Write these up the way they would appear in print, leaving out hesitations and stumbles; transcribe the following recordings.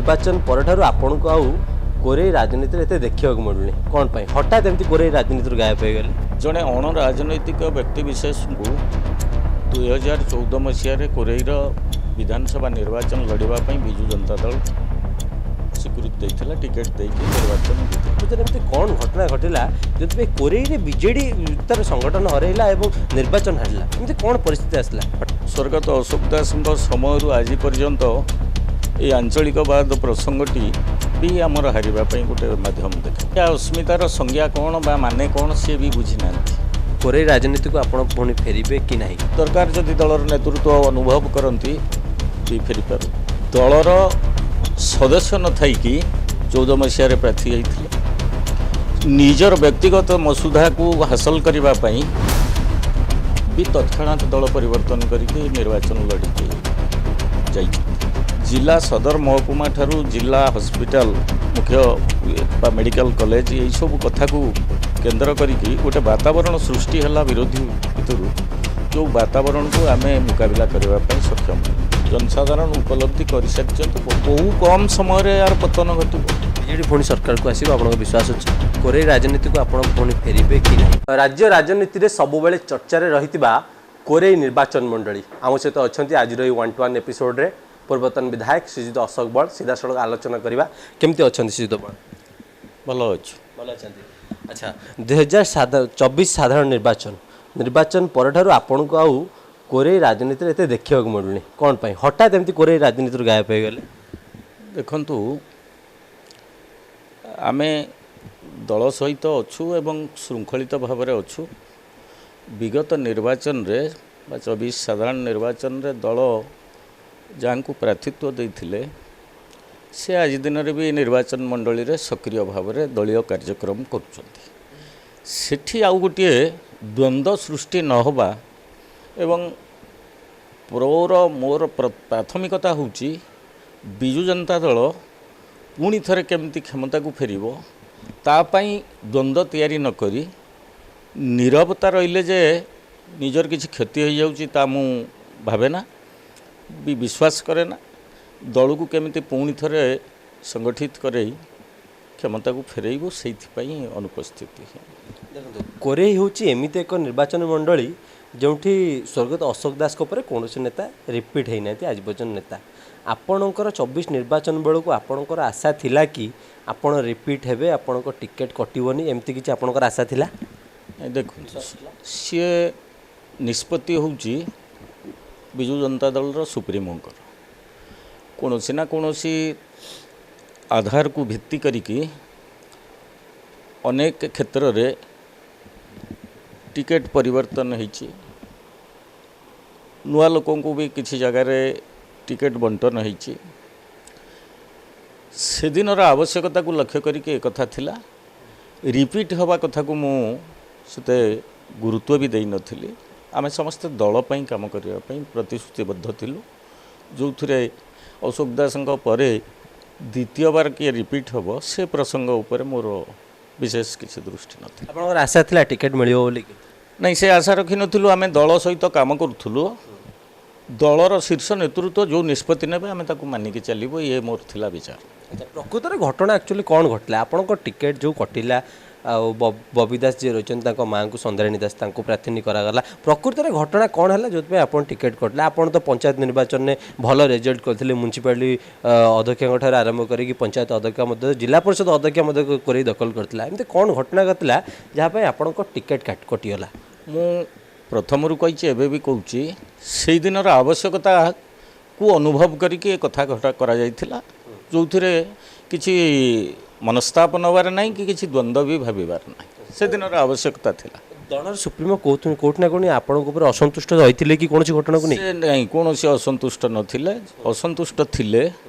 ନିର୍ବାଚନ ପରଠାରୁ ଆପଣଙ୍କୁ ଆଉ କୋରେଇ ରାଜନୀତିରେ ଏତେ ଦେଖିବାକୁ ମିଳୁନି, କ'ଣ ପାଇଁ ହଠାତ୍ ଏମିତି କୋରେଇ ରାଜନୀତିରୁ ଗାୟବ ହେଇଗଲେ? ଜଣେ ଅଣରାଜନୈତିକ ବ୍ୟକ୍ତିବିଶେଷଙ୍କୁ 2014 ମସିହାରେ କୋରେଇର ବିଧାନସଭା ନିର୍ବାଚନ ଲଢ଼ିବା ପାଇଁ ବିଜୁ ଜନତା ଦଳ ସ୍ୱୀକୃତି ଦେଇଥିଲା, ଟିକେଟ୍ ଦେଇକି ନିର୍ବାଚନ ଦେଇଥିଲା। ପ୍ରକୃତରେ ଏମିତି କ'ଣ ଘଟଣା ଘଟିଲା ଯେଉଁଥିପାଇଁ କୋରେଇରେ ବିଜେଡ଼ି ତାର ସଂଗଠନ ହରାଇଲା ଏବଂ ନିର୍ବାଚନ ହାରିଲା? ଏମିତି କ'ଣ ପରିସ୍ଥିତି ଆସିଲା? ସ୍ୱର୍ଗତ ଅଶୋକ ଦାସଙ୍କ ସମୟରୁ ଆଜି ପର୍ଯ୍ୟନ୍ତ ଏଇ ଆଞ୍ଚଳିକବାଦ ପ୍ରସଙ୍ଗଟି ବି ଆମର ହାରିବା ପାଇଁ ଗୋଟେ ମାଧ୍ୟମ ଦେଖେ। ଅସ୍ମିତାର ସଂଜ୍ଞା କ'ଣ ବା ମାନେ କ'ଣ ସିଏ ବି ବୁଝିନାହାନ୍ତି। କୋରେଇ ରାଜନୀତିକୁ ଆପଣ ପୁଣି ଫେରିବେ କି ନାହିଁ? ଦରକାର ଯଦି ଦଳର ନେତୃତ୍ୱ ଅନୁଭବ କରନ୍ତି ବି ଫେରିପାରୁ। ଦଳର ସଦସ୍ୟ ନଥାଇକି 14 ମସିହାରେ ପ୍ରାର୍ଥୀ ହେଇଥିଲେ। ନିଜର ବ୍ୟକ୍ତିଗତ ମସୁଧାକୁ ହାସଲ କରିବା ପାଇଁ ବି ତତ୍କ୍ଷଣାତ୍ ଦଳ ପରିବର୍ତ୍ତନ କରିକି ନିର୍ବାଚନ ଲଢ଼ିକି ଯାଇଛନ୍ତି। ଜିଲ୍ଲା ସଦର ମହକୁମା ଠାରୁ ଜିଲ୍ଲା ହସ୍ପିଟାଲ ମୁଖ୍ୟ ବା ମେଡ଼ିକାଲ କଲେଜ ଏଇସବୁ କଥାକୁ କେନ୍ଦ୍ର କରିକି ଗୋଟେ ବାତାବରଣ ସୃଷ୍ଟି ହେଲା ବିରୋଧୀ ଭିତରୁ, ଯେଉଁ ବାତାବରଣକୁ ଆମେ ମୁକାବିଲା କରିବା ପାଇଁ ସକ୍ଷମ। ଜନସାଧାରଣ ଉପଲବ୍ଧି କରିସାରିଛନ୍ତି। ବହୁ କମ୍ ସମୟରେ ଏହାର ପତନ ଘଟିବ। ବିଜେଡ଼ି ପୁଣି ସରକାରକୁ ଆସିବ, ଆପଣଙ୍କ ବିଶ୍ୱାସ ଅଛି? କୋରେଇ ରାଜନୀତିକୁ ଆପଣ ପୁଣି ଫେରିବେ କି ନାହିଁ? ରାଜ୍ୟ ରାଜନୀତିରେ ସବୁବେଳେ ଚର୍ଚ୍ଚାରେ ରହିଥିବା କୋରେଇ ନିର୍ବାଚନ ମଣ୍ଡଳୀ ଆମ ସହିତ ଅଛନ୍ତି ଆଜିର ଏଇ ୱାନ୍ ଟୁ ୱାନ୍ ଏପିସୋଡ଼ରେ ପୂର୍ବତନ ବିଧାୟକ ଶ୍ରୀଯୁକ୍ତ ଅଶୋକ ବଳ। ସିଧାସଳଖ ଆଲୋଚନା କରିବା। କେମିତି ଅଛନ୍ତି ଶ୍ରୀଯୁକ୍ତ ବଳ? ଭଲ ଅଛି। ଭଲ ଅଛନ୍ତି। ଆଚ୍ଛା, 2024 ସାଧାରଣ ନିର୍ବାଚନ ପରଠାରୁ ଆପଣଙ୍କୁ ଆଉ କୋରେଇ ରାଜନୀତିରେ ଏତେ ଦେଖିବାକୁ ମିଳୁନି, କ'ଣ ପାଇଁ ହଠାତ୍ ଏମିତି କୋରେଇ ରାଜନୀତିରୁ ଗାୟବ ହେଇଗଲେ? ଦେଖନ୍ତୁ, ଆମେ ଦଳ ସହିତ ଅଛୁ ଏବଂ ଶୃଙ୍ଖଳିତ ଭାବରେ ଅଛୁ। ବିଗତ ନିର୍ବାଚନରେ ବା 24 ସାଧାରଣ ନିର୍ବାଚନରେ ଦଳ ଯାହାଙ୍କୁ ପ୍ରାର୍ଥୀତ୍ୱ ଦେଇଥିଲେ ସେ ଆଜି ଦିନରେ ବି ନିର୍ବାଚନ ମଣ୍ଡଳୀରେ ସକ୍ରିୟ ଭାବରେ ଦଳୀୟ କାର୍ଯ୍ୟକ୍ରମ କରୁଛନ୍ତି। ସେଠି ଆଉ ଗୋଟିଏ ଦ୍ୱନ୍ଦ୍ୱ ସୃଷ୍ଟି ନ ହେବା ଏବଂ ମୋର ପ୍ରାଥମିକତା ହେଉଛି ବିଜୁ ଜନତା ଦଳ ପୁଣି ଥରେ କେମିତି କ୍ଷମତାକୁ ଫେରିବ ତା ପାଇଁ ଦ୍ୱନ୍ଦ୍ୱ ତିଆରି ନକରି ନୀରବତା ରହିଲେ ଯେ ନିଜର କିଛି କ୍ଷତି ହୋଇଯାଉଛି ତା ମୁଁ ଭାବେ ନା ବି ବିଶ୍ୱାସ କରେ ନା। ଦଳକୁ କେମିତି ପୁଣି ଥରେ ସଂଗଠିତ କରେଇ କ୍ଷମତାକୁ ଫେରାଇବୁ ସେଇଥିପାଇଁ ଅନୁପସ୍ଥିତି। ଦେଖନ୍ତୁ, କୋରେଇ ହେଉଛି ଏମିତି ଏକ ନିର୍ବାଚନ ମଣ୍ଡଳୀ ଯେଉଁଠି ସ୍ୱର୍ଗତ ଅଶୋକ ଦାସଙ୍କ ପରେ କୌଣସି ନେତା ରିପିଟ୍ ହେଇନାହାନ୍ତି ଆଜି ପର୍ଯ୍ୟନ୍ତ ନେତା। ଆପଣଙ୍କର 24 ନିର୍ବାଚନ ବେଳକୁ ଆପଣଙ୍କର ଆଶା ଥିଲା କି ଆପଣ ରିପିଟ୍ ହେବେ, ଆପଣଙ୍କ ଟିକେଟ୍ କଟିବନି, ଏମିତି କିଛି ଆପଣଙ୍କର ଆଶା ଥିଲା? ଦେଖନ୍ତୁ, ସିଏ ନିଷ୍ପତ୍ତି ହେଉଛି ବିଜୁ ଜନତା ଦଳର ସୁପ୍ରିମୋଙ୍କର। କୌଣସି ନା କୌଣସି ଆଧାରକୁ ଭିତ୍ତି କରିକି ଅନେକ କ୍ଷେତ୍ରରେ ଟିକେଟ୍ ପରିବର୍ତ୍ତନ ହେଇଛି। ନୂଆ ଲୋକଙ୍କୁ ବି କିଛି ଜାଗାରେ ଟିକେଟ୍ ବଣ୍ଟନ ହେଇଛି। ସେଦିନର ଆବଶ୍ୟକତାକୁ ଲକ୍ଷ୍ୟ କରିକି ଏକଥା ଥିଲା। ରିପିଟ୍ ହେବା କଥାକୁ ମୁଁ ସେତେ ଗୁରୁତ୍ୱ ବି ଦେଇନଥିଲି। ଆମେ ସମସ୍ତେ ଦଳ ପାଇଁ କାମ କରିବା ପାଇଁ ପ୍ରତିଶ୍ରୁତିବଦ୍ଧ ଥିଲୁ, ଯେଉଁଥିରେ ଅଶୋକ ଦାସଙ୍କ ପରେ ଦ୍ୱିତୀୟବାର କିଏ ରିପିଟ୍ ହେବ ସେ ପ୍ରସଙ୍ଗ ଉପରେ ମୋର ବିଶେଷ କିଛି ଦୃଷ୍ଟି ନଥିଲା। ଆପଣଙ୍କର ଆଶା ଥିଲା ଟିକେଟ୍ ମିଳିବ ବୋଲିକି? ନାଇଁ, ସେ ଆଶା ରଖିନଥିଲୁ। ଆମେ ଦଳ ସହିତ କାମ କରୁଥିଲୁ। ଦଳର ଶୀର୍ଷ ନେତୃତ୍ୱ ଯେଉଁ ନିଷ୍ପତ୍ତି ନେବେ ଆମେ ତାକୁ ମାନିକି ଚାଲିବୁ, ଇଏ ମୋର ଥିଲା ବିଚାର। ଆଚ୍ଛା, ପ୍ରକୃତରେ ଘଟଣା ଆକ୍ଚୁଆଲି କ'ଣ ଘଟିଲା? ଆପଣଙ୍କ ଟିକେଟ୍ ଯେଉଁ କଟିଲା ଆଉ ବବି ଦାସ ଯିଏ ରହିଛନ୍ତି ତାଙ୍କ ମାଆଙ୍କୁ ସନ୍ଧ୍ୟାରାଣୀ ଦାସ ତାଙ୍କୁ ପ୍ରାର୍ଥିନୀ କରାଗଲା, ପ୍ରକୃତରେ ଘଟଣା କ'ଣ ହେଲା ଯେଉଁଥିପାଇଁ ଆପଣ ଟିକେଟ୍ କଟିଲା? ଆପଣ ତ ପଞ୍ଚାୟତ ନିର୍ବାଚନରେ ଭଲ ରେଜଲ୍ଟ କରିଥିଲେ, ମ୍ୟୁନିସିପାଲିଟି ଅଧ୍ୟକ୍ଷଙ୍କ ଠାରୁ ଆରମ୍ଭ କରିକି ପଞ୍ଚାୟତ ଅଧ୍ୟକ୍ଷ ମଧ୍ୟ, ଜିଲ୍ଲା ପରିଷଦ ଅଧ୍ୟକ୍ଷ ମଧ୍ୟ କରି ଦଖଲ କରିଥିଲା। ଏମିତି କ'ଣ ଘଟଣା ଘଟିଲା ଯାହା ପାଇଁ ଆପଣଙ୍କ ଟିକେଟ୍ କଟିଗଲା? ମୁଁ ପ୍ରଥମରୁ କହିଛି, ଏବେ ବି କହୁଛି, ସେଇଦିନର ଆବଶ୍ୟକତାକୁ ଅନୁଭବ କରିକି ଏ କଥା ଘଟା କରାଯାଇଥିଲା, ଯେଉଁଥିରେ କିଛି ମନସ୍ତାପ ନେବାର ନାହିଁ କି କିଛି ଦ୍ୱନ୍ଦ୍ୱ ବି ଭାବିବାର ନାହିଁ। ସେଦିନର ଆବଶ୍ୟକତା ଥିଲା। ଦଳର ସୁପ୍ରିମୋ କୋଉଠି ନା କୋଉଠି ଆପଣଙ୍କ ଉପରେ ଅସନ୍ତୁଷ୍ଟ ରହିଥିଲେ କି କୌଣସି ଘଟଣାକୁ ନେଇ? ସେ ନାଇଁ, କୌଣସି ଅସନ୍ତୁଷ୍ଟ ନଥିଲେ। ଅସନ୍ତୁଷ୍ଟ ଥିଲେ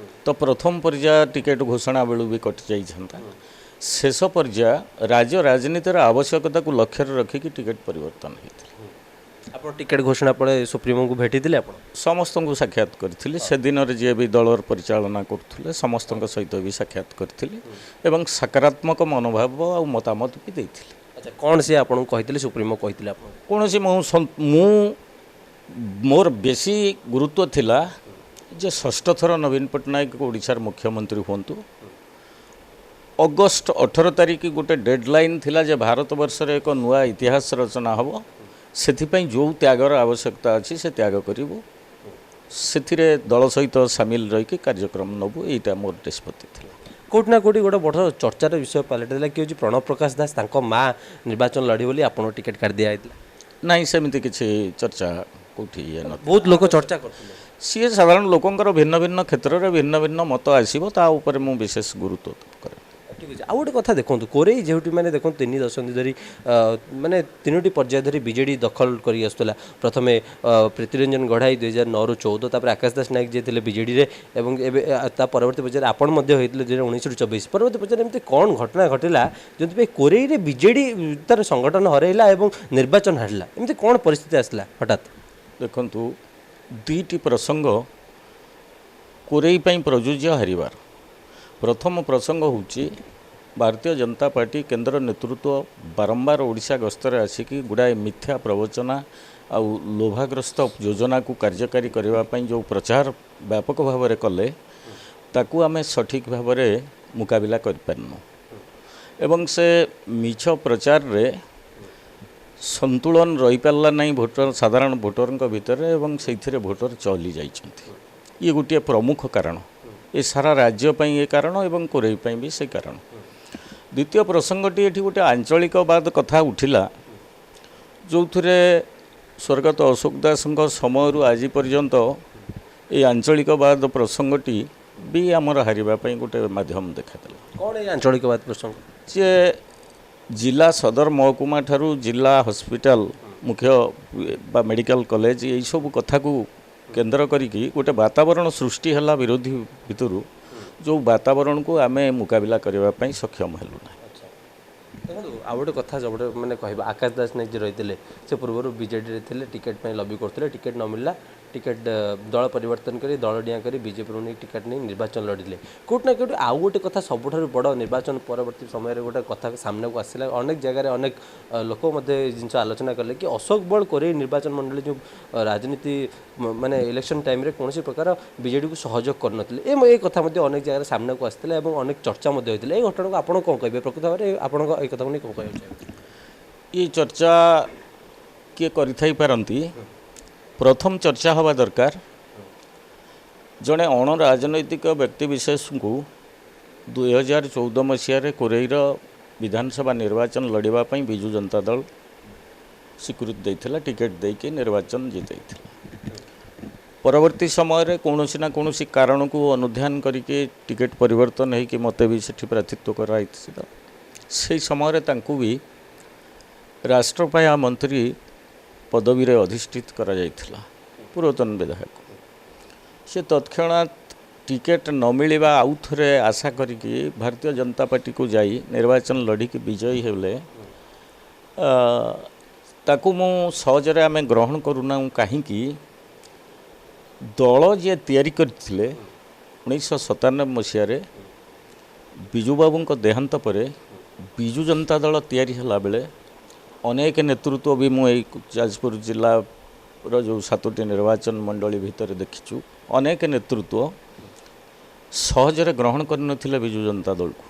ତ ପ୍ରଥମ ପର୍ଯ୍ୟାୟ ଟିକେଟ୍ ଘୋଷଣା ବେଳୁ ବି କଟି ଯାଇଥାନ୍ତା। ଶେଷ ପର୍ଯ୍ୟାୟ ରାଜ୍ୟ ରାଜନୀତିର ଆବଶ୍ୟକତାକୁ ଲକ୍ଷ୍ୟରେ ରଖିକି ଟିକେଟ୍ ପରିବର୍ତ୍ତନ ହେଇଥିଲା। ଆପଣ ଟିକେଟ୍ ଘୋଷଣା ପରେ ସୁପ୍ରିମୋଙ୍କୁ ଭେଟିଥିଲେ ଆପଣ? ସମସ୍ତଙ୍କୁ ସାକ୍ଷାତ କରିଥିଲି। ସେଦିନରେ ଯିଏ ବି ଦଳର ପରିଚାଳନା କରୁଥିଲେ ସମସ୍ତଙ୍କ ସହିତ ବି ସାକ୍ଷାତ କରିଥିଲି ଏବଂ ସକାରାତ୍ମକ ମନୋଭାବ ଆଉ ମତାମତ ବି ଦେଇଥିଲି। ଆଚ୍ଛା, କ'ଣ ସେ ଆପଣଙ୍କୁ କହିଥିଲେ, ସୁପ୍ରିମୋ କହିଥିଲେ ଆପଣଙ୍କୁ? କୌଣସି ମୁଁ ମୋର ବେଶୀ ଗୁରୁତ୍ୱ ଥିଲା ଯେ ଷଷ୍ଠ ଥର ନବୀନ ପଟ୍ଟନାୟକ ଓଡ଼ିଶାର ମୁଖ୍ୟମନ୍ତ୍ରୀ ହୁଅନ୍ତୁ। ଅଗଷ୍ଟ 18 ତାରିଖ ଗୋଟେ ଡେଡ଼ଲାଇନ୍ ଥିଲା ଯେ ଭାରତବର୍ଷରେ ଏକ ନୂଆ ଇତିହାସ ରଚନା ହେବ। ସେଥିପାଇଁ ଯେଉଁ ତ୍ୟାଗର ଆବଶ୍ୟକତା ଅଛି, ସେ ତ୍ୟାଗ କରିବୁ, ସେଥିରେ ଦଳ ସହିତ ସାମିଲ ରହିକି କାର୍ଯ୍ୟକ୍ରମ ନେବୁ, ଏଇଟା ମୋର ନିଷ୍ପତ୍ତି ଥିଲା। କେଉଁଠି ନା କେଉଁଠି ଗୋଟେ ବଡ଼ ଚର୍ଚ୍ଚାର ବିଷୟ ପାଲଟିଥିଲା କି ହେଉଛି ପ୍ରଣବ ପ୍ରକାଶ ଦାସ, ତାଙ୍କ ମା ନିର୍ବାଚନ ଲଢ଼ିବେ ବୋଲି ଆପଣଙ୍କୁ ଟିକେଟ୍ କାଟି ଦିଆଯାଇଥିଲା। ନାଇଁ, ସେମିତି କିଛି ଚର୍ଚ୍ଚା କେଉଁଠି ଇଏ ନଥିଲା। ବହୁତ ଲୋକ ଚର୍ଚ୍ଚା କରୁଥିଲେ। ସିଏ ସାଧାରଣ ଲୋକଙ୍କର ଭିନ୍ନ ଭିନ୍ନ କ୍ଷେତ୍ରରେ ଭିନ୍ନ ଭିନ୍ନ ମତ ଆସିବ, ତା ଉପରେ ମୁଁ ବିଶେଷ ଗୁରୁତ୍ୱ କରେ। ଠିକ୍ ଅଛି। ଆଉ ଗୋଟେ କଥା ଦେଖନ୍ତୁ, କୋରେଇ ଯେଉଁଠି ମାନେ ଦେଖନ୍ତୁ, 3 ଦଶନ୍ଧି ଧରି, ମାନେ ତିନୋଟି ପର୍ଯ୍ୟାୟ ଧରି ବିଜେଡ଼ି ଦଖଲ କରି ଆସୁଥିଲା। ପ୍ରଥମେ ପ୍ରୀତିରଞ୍ଜନ ଗଢ଼ାଇ 2009ରୁ 14, ତାପରେ ଆକାଶ ଦାସ ନାୟକ ଯିଏ ଥିଲେ ବିଜେଡ଼ିରେ ଏବଂ ଏବେ ତା ପରବର୍ତ୍ତୀ ପର୍ଯ୍ୟାୟରେ ଆପଣ ମଧ୍ୟ ହୋଇଥିଲେ 2019ରୁ 24। ପରବର୍ତ୍ତୀ ପର୍ଯ୍ୟାୟରେ ଏମିତି କ'ଣ ଘଟଣା ଘଟିଲା ଯେଉଁଥିପାଇଁ କୋରେଇରେ ବିଜେଡ଼ି ତାର ସଂଗଠନ ହରାଇଲା ଏବଂ ନିର୍ବାଚନ ହାରିଲା? ଏମିତି କ'ଣ ପରିସ୍ଥିତି ଆସିଲା ହଠାତ୍? ଦେଖନ୍ତୁ, ଦୁଇଟି ପ୍ରସଙ୍ଗ କୋରେଇ ପାଇଁ ପ୍ରଯୁଜ୍ୟ ହାରିବାର। ପ୍ରଥମ ପ୍ରସଙ୍ଗ ହେଉଛି, ଭାରତୀୟ ଜନତା ପାର୍ଟି କେନ୍ଦ୍ର ନେତୃତ୍ୱ ବାରମ୍ବାର ଓଡ଼ିଶା ଗସ୍ତରେ ଆସିକି ଗୁଡ଼ାଏ ମିଥ୍ୟା ପ୍ରବଚନା ଆଉ ଲୋଭାଗ୍ରସ୍ତ ଯୋଜନାକୁ କାର୍ଯ୍ୟକାରୀ କରିବା ପାଇଁ ଯେଉଁ ପ୍ରଚାର ବ୍ୟାପକ ଭାବରେ କଲେ, ତାକୁ ଆମେ ସଠିକ୍ ଭାବରେ ମୁକାବିଲା କରିପାରିନୁ ଏବଂ ସେ ମିଛ ପ୍ରଚାରରେ ସନ୍ତୁଳନ ରହିପାରିଲା ନାହିଁ ଭୋଟର, ସାଧାରଣ ଭୋଟରଙ୍କ ଭିତରେ ଏବଂ ସେଇଥିରେ ଭୋଟର ଚଲି ଯାଇଛନ୍ତି। ଇଏ ଗୋଟିଏ ପ୍ରମୁଖ କାରଣ। ଏ ସାରା ରାଜ୍ୟ ପାଇଁ ଏ କାରଣ ଏବଂ କୋରେଇ ପାଇଁ ବି ସେ କାରଣ। ଦ୍ୱିତୀୟ ପ୍ରସଙ୍ଗଟି, ଏଠି ଗୋଟେ ଆଞ୍ଚଳିକବାଦ କଥା ଉଠିଲା, ଯେଉଁଥିରେ ସ୍ୱର୍ଗତ ଅଶୋକ ଦାସଙ୍କ ସମୟରୁ ଆଜି ପର୍ଯ୍ୟନ୍ତ ଏଇ ଆଞ୍ଚଳିକବାଦ ପ୍ରସଙ୍ଗଟି ବି ଆମର ହାରିବା ପାଇଁ ଗୋଟେ ମାଧ୍ୟମ ଦେଖାଦେଲା। କ'ଣ ଏଇ ଆଞ୍ଚଳିକବାଦ ପ୍ରସଙ୍ଗ? ଯେ ଜିଲ୍ଲା ସଦର ମହକୁମା ଠାରୁ ଜିଲ୍ଲା ହସ୍ପିଟାଲ ମୁଖ୍ୟ ବା ମେଡ଼ିକାଲ କଲେଜ, ଏଇସବୁ କଥାକୁ କେନ୍ଦ୍ର କରିକି ଗୋଟେ ବାତାବରଣ ସୃଷ୍ଟି ହେଲା ବିରୋଧୀ ଭିତରୁ, ଯେଉଁ ବାତାବରଣକୁ ଆମେ ମୁକାବିଲା କରିବା ପାଇଁ ସକ୍ଷମ ହେଲୁ ନାହିଁ। ଦେଖନ୍ତୁ, ଆଉ ଗୋଟେ କଥା ସବୁଠୁ ମାନେ କହିବା, ଆକାଶ ଦାସ ନାୟକ ଯିଏ ରହିଥିଲେ, ସେ ପୂର୍ବରୁ ବିଜେଡ଼ିରେ ଥିଲେ, ଟିକେଟ୍ ପାଇଁ ଲବି କରୁଥିଲେ, ଟିକେଟ୍ ନ ମିଳିଲା, ଟିକେଟ୍ ଦଳ ପରିବର୍ତ୍ତନ କରି, ଦଳ ଡିଆଁ କରି ବିଜେପିରୁ ନେଇ ଟିକେଟ୍ ନେଇ ନିର୍ବାଚନ ଲଢ଼ିଲେ। କେଉଁଠି ନା କେଉଁଠି ଆଉ ଗୋଟେ କଥା, ସବୁଠାରୁ ବଡ଼ ନିର୍ବାଚନ ପରବର୍ତ୍ତୀ ସମୟରେ ଗୋଟେ କଥା ସାମ୍ନାକୁ ଆସିଲା, ଅନେକ ଜାଗାରେ ଅନେକ ଲୋକ ମଧ୍ୟ ଏ ଜିନିଷ ଆଲୋଚନା କଲେ କି ଅଶୋକ ବଳ କୋରେଇ ନିର୍ବାଚନ ମଣ୍ଡଳୀ ଯେଉଁ ରାଜନୀତି ମାନେ ଇଲେକ୍ସନ୍ ଟାଇମ୍ରେ କୌଣସି ପ୍ରକାର ବିଜେଡ଼ିକୁ ସହଯୋଗ କରିନଥିଲେ। ଏ କଥା ମଧ୍ୟ ଅନେକ ଜାଗାରେ ସାମ୍ନାକୁ ଆସିଥିଲା ଏବଂ ଅନେକ ଚର୍ଚ୍ଚା ମଧ୍ୟ ହୋଇଥିଲା। ଏଇ ଘଟଣାକୁ ଆପଣ କ'ଣ କହିବେ? ପ୍ରକୃତ ଭାବରେ ଆପଣଙ୍କ ଏଇ କଥାକୁ ନେଇ କ'ଣ କହିବାକୁ ଚାହିଁବେ? ଏ ଚର୍ଚ୍ଚା କିଏ କରିଥାଇ ପାରନ୍ତି। ପ୍ରଥମ ଚର୍ଚ୍ଚା ହେବା ଦରକାର, ଜଣେ ଅଣରାଜନୈତିକ ବ୍ୟକ୍ତିବିଶେଷଙ୍କୁ 2014 ମସିହାରେ କୋରେଇର ବିଧାନସଭା ନିର୍ବାଚନ ଲଢ଼ିବା ପାଇଁ ବିଜୁ ଜନତା ଦଳ ସ୍ୱୀକୃତି ଦେଇଥିଲା, ଟିକେଟ୍ ଦେଇକି ନିର୍ବାଚନ ଜିତାଇଥିଲା। ପରବର୍ତ୍ତୀ ସମୟରେ କୌଣସି ନା କୌଣସି କାରଣକୁ ଅନୁଧ୍ୟାନ କରିକି ଟିକେଟ୍ ପରିବର୍ତ୍ତନ ହେଇକି ମୋତେ ବି ସେଠି ପ୍ରାର୍ଥୀତ୍ୱ କରାହେଇଥିଲା। ସେଇ ସମୟରେ ତାଙ୍କୁ ବି ରାଷ୍ଟ୍ରପାହ୍ୟା ମନ୍ତ୍ରୀ ପଦବୀରେ ଅଧିଷ୍ଠିତ କରାଯାଇଥିଲା। ପୂର୍ବତନ ବିଧାୟକ ସେ ତତ୍କ୍ଷଣାତ୍ ଟିକେଟ୍ ନ ମିଳିବା ଆଉ ଥରେ ଆଶା କରିକି ଭାରତୀୟ ଜନତା ପାର୍ଟିକୁ ଯାଇ ନିର୍ବାଚନ ଲଢ଼ିକି ବିଜୟୀ ହେଲେ। ତାକୁ ମୁଁ ସହଜରେ ଆମେ ଗ୍ରହଣ କରୁନାହୁଁ। କାହିଁକି? ଦଳ ଯିଏ ତିଆରି କରିଥିଲେ 1997 ମସିହାରେ ବିଜୁବାବୁଙ୍କ ଦେହାନ୍ତ ପରେ, ବିଜୁ ଜନତା ଦଳ ତିଆରି ହେଲା ବେଳେ ଅନେକ ନେତୃତ୍ୱ ବି ମୁଁ ଏଇ ଯାଜପୁର ଜିଲ୍ଲାର ଯେଉଁ ସାତୋଟି ନିର୍ବାଚନ ମଣ୍ଡଳୀ ଭିତରେ ଦେଖିଛୁ, ଅନେକ ନେତୃତ୍ୱ ସହଜରେ ଗ୍ରହଣ କରିନଥିଲେ ବିଜୁ ଜନତା ଦଳକୁ।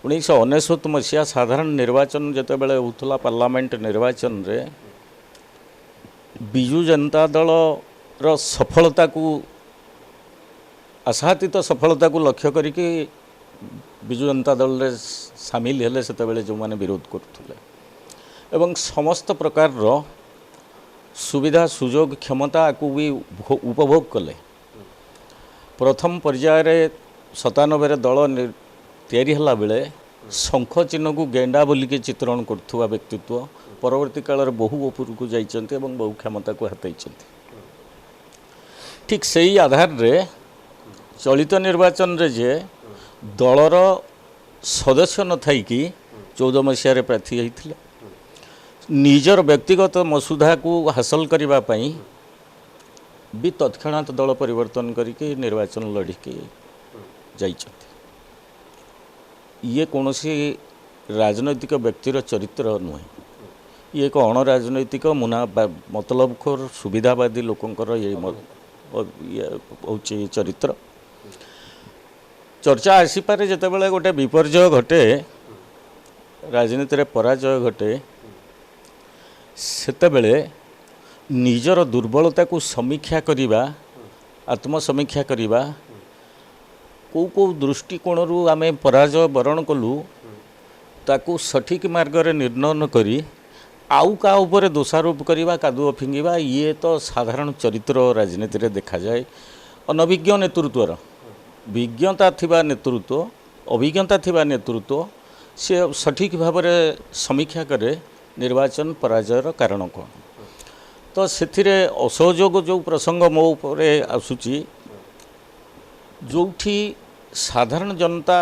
1999 ମସିହା ସାଧାରଣ ନିର୍ବାଚନ ଯେତେବେଳେ ହେଉଥିଲା, ପାର୍ଲାମେଣ୍ଟ ନିର୍ବାଚନରେ ବିଜୁ ଜନତା ଦଳର ସଫଳତାକୁ, ଆଶାତୀତ ସଫଳତାକୁ ଲକ୍ଷ୍ୟ କରିକି ବିଜୁ ଜନତା ଦଳରେ ସାମିଲ ହେଲେ ସେତେବେଳେ ଯେଉଁମାନେ ବିରୋଧ କରୁଥିଲେ ଏବଂ ସମସ୍ତ ପ୍ରକାରର ସୁବିଧା, ସୁଯୋଗ, କ୍ଷମତାକୁ ବି ଉପଭୋଗ କଲେ। ପ୍ରଥମ ପର୍ଯ୍ୟାୟରେ 97ରେ ଦଳ ତିଆରି ହେଲା ବେଳେ ଶଙ୍ଖ ଚିହ୍ନକୁ ଗେଣ୍ଡା ବୋଲିକି ଚିତ୍ରଣ କରୁଥିବା ବ୍ୟକ୍ତିତ୍ୱ ପରବର୍ତ୍ତୀ କାଳରେ ବହୁ ଉପରକୁ ଯାଇଛନ୍ତି ଏବଂ ବହୁ କ୍ଷମତାକୁ ହାତେଇଛନ୍ତି। ଠିକ୍ ସେଇ ଆଧାରରେ ଚଳିତ ନିର୍ବାଚନରେ ଯେ ଦଳର ସଦସ୍ୟ ନଥାଇକି 14 ମସିହାରେ ପ୍ରାର୍ଥୀ ହେଇଥିଲେ, ନିଜର ବ୍ୟକ୍ତିଗତ ମସୁଧାକୁ ହାସଲ କରିବା ପାଇଁ ବି ତତ୍କ୍ଷଣାତ୍ ଦଳ ପରିବର୍ତ୍ତନ କରିକି ନିର୍ବାଚନ ଲଢ଼ିକି ଯାଇଛନ୍ତି। ଇଏ କୌଣସି ରାଜନୈତିକ ବ୍ୟକ୍ତିର ଚରିତ୍ର ନୁହେଁ। ଇଏ ଏକ ଅଣରାଜନୈତିକ ମୁନା ମତଲବଖୋର ସୁବିଧାବାଦୀ ଲୋକଙ୍କର ଇଏ ଇଏ ହେଉଛି ଚରିତ୍ର। ଚର୍ଚ୍ଚା ଆସିପାରେ ଯେତେବେଳେ ଗୋଟେ ବିପର୍ଯ୍ୟୟ ଘଟେ, ରାଜନୀତିରେ ପରାଜୟ ଘଟେ, ସେତେବେଳେ ନିଜର ଦୁର୍ବଳତାକୁ ସମୀକ୍ଷା କରିବା, ଆତ୍ମସମୀକ୍ଷା କରିବା, କେଉଁ କେଉଁ ଦୃଷ୍ଟିକୋଣରୁ ଆମେ ପରାଜୟ ବରଣ କଲୁ, ତାକୁ ସଠିକ୍ ମାର୍ଗରେ ନିର୍ଣ୍ଣୟ କରି ଆଉ କାହା ଉପରେ ଦୋଷାରୋପ କରିବା, କାଦୁଅ ଫିଙ୍ଗିବା, ଇଏ ତ ସାଧାରଣ ଚରିତ୍ର ରାଜନୀତିରେ ଦେଖାଯାଏ ଅନଭିଜ୍ଞ ନେତୃତ୍ୱର। ବିଜ୍ଞତା ଥିବା ନେତୃତ୍ୱ, ଅଭିଜ୍ଞତା ଥିବା ନେତୃତ୍ୱ, ସେ ସଠିକ୍ ଭାବରେ ସମୀକ୍ଷା କରେ ନିର୍ବାଚନ ପରାଜୟର କାରଣ କ'ଣ। ତ ସେଥିରେ ଅସହଯୋଗ ଯେଉଁ ପ୍ରସଙ୍ଗ ମୋ ଉପରେ ଆସୁଛି, ଯେଉଁଠି ସାଧାରଣ ଜନତା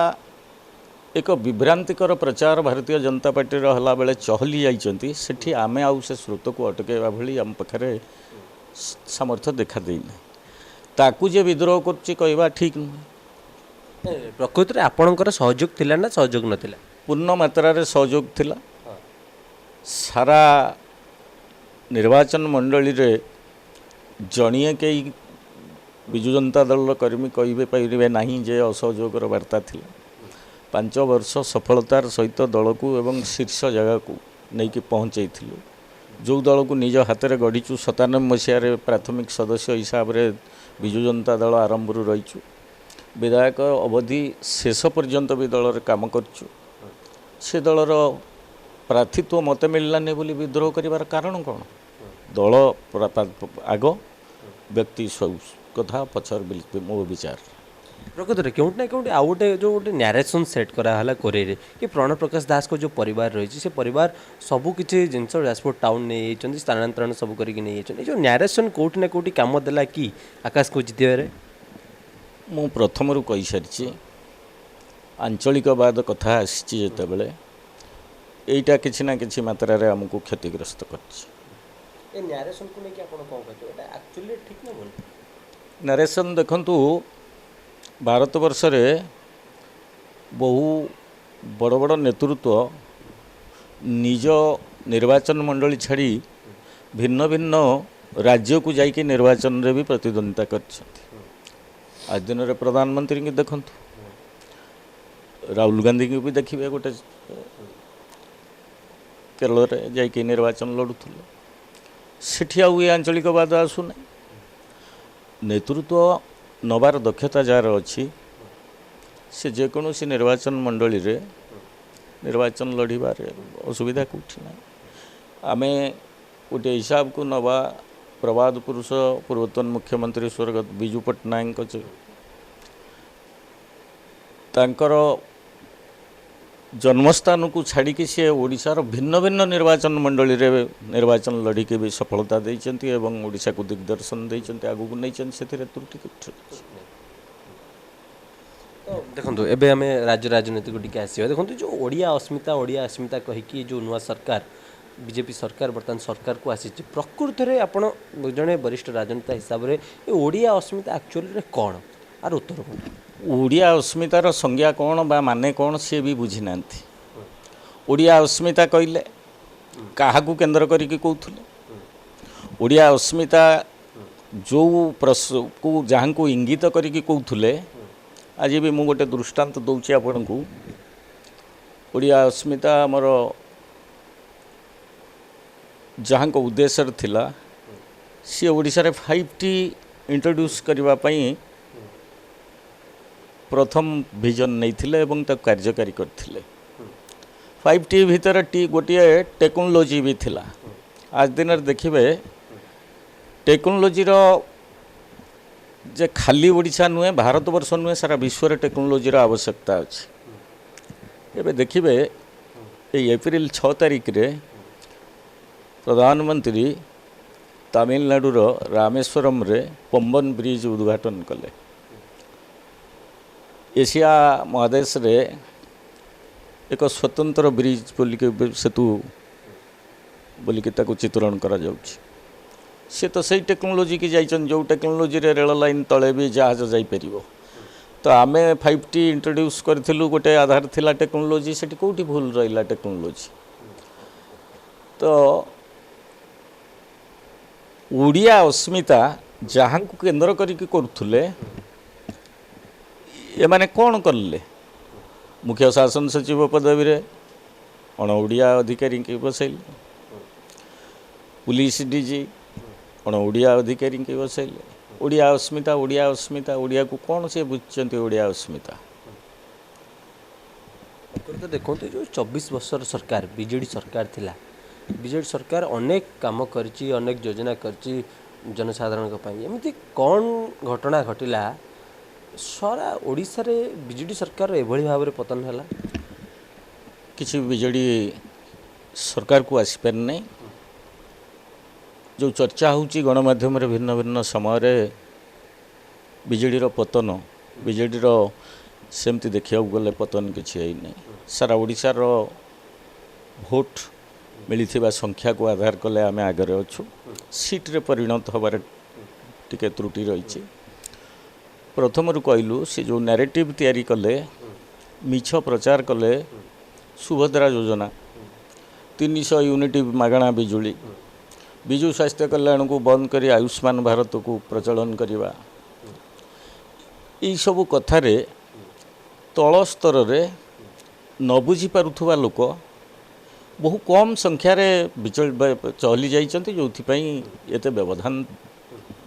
ଏକ ବିଭ୍ରାନ୍ତିକର ପ୍ରଚାର ଭାରତୀୟ ଜନତା ପାର୍ଟିର ହେଲାବେଳେ ଚହଲି ଯାଇଛନ୍ତି, ସେଠି ଆମେ ଆଉ ସେ ସ୍ରୋତକୁ ଅଟକାଇବା ଭଳି ଆମ ପାଖରେ ସାମର୍ଥ୍ୟ ଦେଖାଦେଇନାହିଁ। ତାକୁ ଯେ ବିଦ୍ରୋହ କରୁଛି କହିବା ଠିକ୍ ନୁହେଁ। ପ୍ରକୃତରେ ଆପଣଙ୍କର ସହଯୋଗ ଥିଲା ନା ସହଯୋଗ ନଥିଲା? ପୂର୍ଣ୍ଣ ମାତ୍ରାରେ ସହଯୋଗ ଥିଲା। ସାରା ନିର୍ବାଚନ ମଣ୍ଡଳୀରେ ଜଣିଏ କେହି ବିଜୁ ଜନତା ଦଳର କର୍ମୀ କହିବେ ପାରିବେ ନାହିଁ ଯେ ଅସହଯୋଗର ବାର୍ତ୍ତା ଥିଲା। 5 ବର୍ଷ ସଫଳତାର ସହିତ ଦଳକୁ ଏବଂ ଶୀର୍ଷ ଜାଗାକୁ ନେଇକି ପହଞ୍ଚେଇଥିଲୁ। ଯେଉଁ ଦଳକୁ ନିଜ ହାତରେ ଗଢ଼ିଛୁ, 97 ମସିହାରେ ପ୍ରାଥମିକ ସଦସ୍ୟ ହିସାବରେ ବିଜୁ ଜନତା ଦଳ ଆରମ୍ଭରୁ ରହିଛୁ, ବିଧାୟକ ଅବଧି ଶେଷ ପର୍ଯ୍ୟନ୍ତ ବି ଦଳରେ କାମ କରିଛୁ। ସେ ଦଳର ପ୍ରାର୍ଥୀତ୍ୱ ମୋତେ ମିଳିଲାନି ବୋଲି ବିଦ୍ରୋହ କରିବାର କାରଣ କ'ଣ? ଦଳ ଆଗ, ବ୍ୟକ୍ତି ସବୁ କଥା ପଛର ମୋ ବିଚାର। ପ୍ରକୃତରେ କେଉଁଠି ନା କେଉଁଠି ଆଉ ଗୋଟେ ଯେଉଁ ଗୋଟେ ନ୍ୟାରେସନ୍ ସେଟ୍ କରାହେଲା କୋରେଇରେ କି ପ୍ରଣବ ପ୍ରକାଶ ଦାସଙ୍କ ଯେଉଁ ପରିବାର ରହିଛି, ସେ ପରିବାର ସବୁ କିଛି ଜିନିଷ ଯାଜପୁର ଟାଉନ୍ ନେଇଯାଇଛନ୍ତି, ସ୍ଥାନାନ୍ତରଣ ସବୁ କରିକି ନେଇଯାଇଛନ୍ତି। ଏ ଯେଉଁ ନ୍ୟାରେସନ୍ କେଉଁଠି ନା କେଉଁଠି କାମ ଦେଲା କି ଆକାଶକୁ ଜିତିବାରେ? ମୁଁ ପ୍ରଥମରୁ କହିସାରିଛି, ଆଞ୍ଚଳିକବାଦ କଥା ଆସିଛି ଯେତେବେଳେ, ଏଇଟା କିଛି ନା କିଛି ମାତ୍ରାରେ ଆମକୁ କ୍ଷତିଗ୍ରସ୍ତ କରିଛି। ଏ ନ୍ୟାରେସନ୍କୁ ନେଇକି ଆପଣ କ'ଣ କହୁଛନ୍ତି? ଏଇଟା ଆକ୍ଚୁଆଲି ଠିକ୍ ନା ଭୁଲ? ନ୍ୟାରେସନ୍ ଦେଖନ୍ତୁ, ଭାରତବର୍ଷରେ ବହୁ ବଡ଼ ବଡ଼ ନେତୃତ୍ୱ ନିଜ ନିର୍ବାଚନ ମଣ୍ଡଳୀ ଛାଡ଼ି ଭିନ୍ନ ଭିନ୍ନ ରାଜ୍ୟକୁ ଯାଇକି ନିର୍ବାଚନରେ ବି ପ୍ରତିଦ୍ୱନ୍ଦିତା କରିଛନ୍ତି। ଆଜି ଦିନରେ ପ୍ରଧାନମନ୍ତ୍ରୀଙ୍କୁ ଦେଖନ୍ତୁ, ରାହୁଲ ଗାନ୍ଧୀଙ୍କୁ ବି ଦେଖିବେ, ଗୋଟେ କେରଳରେ ଯାଇକି ନିର୍ବାଚନ ଲଢ଼ୁଥିଲେ। ସେଠି ଆଉ ଏ ଆଞ୍ଚଳିକବାଦ ଆସୁନାହିଁ। ନେତୃତ୍ୱ ନେବାର ଦକ୍ଷତା ଯାହାର ଅଛି, ସେ ଯେକୌଣସି ନିର୍ବାଚନ ମଣ୍ଡଳୀରେ ନିର୍ବାଚନ ଲଢ଼ିବାରେ ଅସୁବିଧା କେଉଁଠି ନାହିଁ। ଆମେ ଗୋଟିଏ ହିସାବକୁ ନେବା, ପ୍ରବାଦ ପୁରୁଷ ପୂର୍ବତନ ମୁଖ୍ୟମନ୍ତ୍ରୀ ସ୍ୱର୍ଗତ ବିଜୁ ପଟ୍ଟନାୟକଙ୍କ ତାଙ୍କର ଜନ୍ମସ୍ଥାନକୁ ଛାଡ଼ିକି ସିଏ ଓଡ଼ିଶାର ଭିନ୍ନ ଭିନ୍ନ ନିର୍ବାଚନ ମଣ୍ଡଳୀରେ ନିର୍ବାଚନ ଲଢ଼ିକି ବି ସଫଳତା ଦେଇଛନ୍ତି ଏବଂ ଓଡ଼ିଶାକୁ ଦିଗ୍ଦର୍ଶନ ଦେଇଛନ୍ତି, ଆଗକୁ ନେଇଛନ୍ତି। ସେଥିରେ ତ୍ରୁଟି କେଉଁଠି ଅଛି? ତ ଦେଖନ୍ତୁ, ଏବେ ଆମେ ରାଜ୍ୟ ରାଜନୀତିକୁ ଟିକେ ଆସିବା। ଦେଖନ୍ତୁ, ଯେଉଁ ଓଡ଼ିଆ ଅସ୍ମିତା, ଓଡ଼ିଆ ଅସ୍ମିତା କହିକି ଯେଉଁ ନୂଆ ସରକାର, ବିଜେପି ସରକାର ବର୍ତ୍ତମାନ ସରକାରକୁ ଆସିଛି, ପ୍ରକୃତରେ ଆପଣ ଜଣେ ବରିଷ୍ଠ ରାଜନେତା ହିସାବରେ ଏ ଓଡ଼ିଆ ଅସ୍ମିତା ଆକ୍ଚୁଆଲିରେ କ'ଣ, ଆର ଉତ୍ତର କ'ଣ? ଓଡ଼ିଆ ଅସ୍ମିତାର ସଂଜ୍ଞା କ'ଣ ବା ମାନେ କ'ଣ ସିଏ ବି ବୁଝିନାହାନ୍ତି। ଓଡ଼ିଆ ଅସ୍ମିତା କହିଲେ କାହାକୁ କେନ୍ଦ୍ର କରିକି କହୁଥିଲେ? ଓଡ଼ିଆ ଅସ୍ମିତା ଯେଉଁ କୁ ଯାହାଙ୍କୁ ଇଙ୍ଗିତ କରିକି କହୁଥିଲେ, ଆଜି ବି ମୁଁ ଗୋଟେ ଦୃଷ୍ଟାନ୍ତ ଦେଉଛି ଆପଣଙ୍କୁ। ଓଡ଼ିଆ ଅସ୍ମିତା ଆମର ଯାହାଙ୍କ ଉଦ୍ଦେଶ୍ୟରେ ଥିଲା, ସିଏ ଓଡ଼ିଶାରେ 5T introduce କରିବା ପାଇଁ ପ୍ରଥମ ଭିଜନ୍ ନେଇଥିଲେ ଏବଂ ତାକୁ କାର୍ଯ୍ୟକାରୀ କରିଥିଲେ। 5T ଭିତରେ ଟି ଗୋଟିଏ ଟେକ୍ନୋଲୋଜି ବି ଥିଲା। ଆଜି ଦିନରେ ଦେଖିବେ ଟେକ୍ନୋଲୋଜିର ଯେ ଖାଲି ଓଡ଼ିଶା ନୁହେଁ, ଭାରତବର୍ଷ ନୁହେଁ, ସାରା ବିଶ୍ୱରେ ଟେକ୍ନୋଲୋଜିର ଆବଶ୍ୟକତା ଅଛି। ଏବେ ଦେଖିବେ ଏଇ ଏପ୍ରିଲ 6 ତାରିଖରେ ପ୍ରଧାନମନ୍ତ୍ରୀ ତାମିଲନାଡ଼ୁର ରାମେଶ୍ୱରମରେ ପମ୍ବନ ବ୍ରିଜ୍ ଉଦ୍ଘାଟନ କଲେ। ଏସିଆ ମହାଦେଶରେ ଏକ ସ୍ୱତନ୍ତ୍ର ବ୍ରିଜ୍ ବୋଲିକି, ସେତୁ ବୋଲିକି ତାକୁ ଚିତ୍ରଣ କରାଯାଉଛି। ସେ ତ ସେଇ ଟେକ୍ନୋଲୋଜିକି ଯାଇଛନ୍ତି ଯେଉଁ ଟେକ୍ନୋଲୋଜିରେ ରେଳ ଲାଇନ୍ ତଳେ ବି ଜାହାଜ ଯାଇପାରିବ। ତ ଆମେ 5T introduce କରିଥିଲୁ, ଗୋଟେ ଆଧାର ଥିଲା ଟେକ୍ନୋଲୋଜି, ସେଠି କେଉଁଠି ଭୁଲ ରହିଲା ଟେକ୍ନୋଲୋଜି? ତ ଓଡ଼ିଆ ଅସ୍ମିତା ଯାହାଙ୍କୁ କେନ୍ଦ୍ର କରିକି କରୁଥିଲେ, ଏମାନେ କ'ଣ କଲେ? ମୁଖ୍ୟ ଶାସନ ସଚିବ ପଦବୀରେ ଅଣ ଓଡ଼ିଆ ଅଧିକାରୀଙ୍କୁ ବସାଇଲେ, ପୁଲିସ ଡିଜି ଅଣ ଓଡ଼ିଆ ଅଧିକାରୀଙ୍କୁ ବସାଇଲେ। ଓଡ଼ିଆ ଅସ୍ମିତା, ଓଡ଼ିଆ ଅସ୍ମିତା, ଓଡ଼ିଆକୁ କ'ଣ ସେ ବୁଝିଛନ୍ତି ଓଡ଼ିଆ ଅସ୍ମିତା? ପ୍ରକୃତ ଦେଖନ୍ତୁ, ଯେଉଁ 24 ବର୍ଷର ସରକାର ବିଜେଡ଼ି ସରକାର ଥିଲା, ବିଜେଡ଼ି ସରକାର ଅନେକ କାମ କରିଛି, ଅନେକ ଯୋଜନା କରିଛି ଜନସାଧାରଣଙ୍କ ପାଇଁ। ଏମିତି କ'ଣ ଘଟଣା ଘଟିଲା ସାରା ଓଡ଼ିଶାରେ ବିଜେଡ଼ି ସରକାର ଏଭଳି ଭାବରେ ପତନ ହେଲା? କିଛି ବିଜେଡ଼ି ସରକାରକୁ ଆସିପାରିନାହିଁ। ଯେଉଁ ଚର୍ଚ୍ଚା ହେଉଛି ଗଣମାଧ୍ୟମରେ ଭିନ୍ନ ଭିନ୍ନ ସମୟରେ ବିଜେଡ଼ିର ପତନ, ବିଜେଡ଼ିର ସେମିତି ଦେଖିବାକୁ ଗଲେ ପତନ କିଛି ହେଇନାହିଁ। ସାରା ଓଡ଼ିଶାର ଭୋଟ ମିଳିଥିବା ସଂଖ୍ୟାକୁ ଆଧାର କଲେ ଆମେ ଆଗରେ ଅଛୁ। ସିଟ୍ରେ ପରିଣତ ହେବାରେ ଟିକେ ତ୍ରୁଟି ରହିଛି। ପ୍ରଥମରୁ କହିଲୁ, ସେ ଯେଉଁ ନାରେଟିଭ୍ ତିଆରି କଲେ, ମିଛ ପ୍ରଚାର କଲେ, ସୁଭଦ୍ରା ଯୋଜନା, 300 ୟୁନିଟ୍ ମାଗଣା ବିଜୁଳି, ବିଜୁ ସ୍ୱାସ୍ଥ୍ୟ କଲ୍ୟାଣକୁ ବନ୍ଦ କରି ଆୟୁଷ୍ମାନ ଭାରତକୁ ପ୍ରଚଳନ କରିବା, ଏଇସବୁ କଥାରେ ତଳ ସ୍ତରରେ ନ ବୁଝିପାରୁଥିବା ଲୋକ ବହୁ କମ୍ ସଂଖ୍ୟାରେ ଚହଲି ଯାଇଛନ୍ତି, ଯେଉଁଥିପାଇଁ ଏତେ ବ୍ୟବଧାନ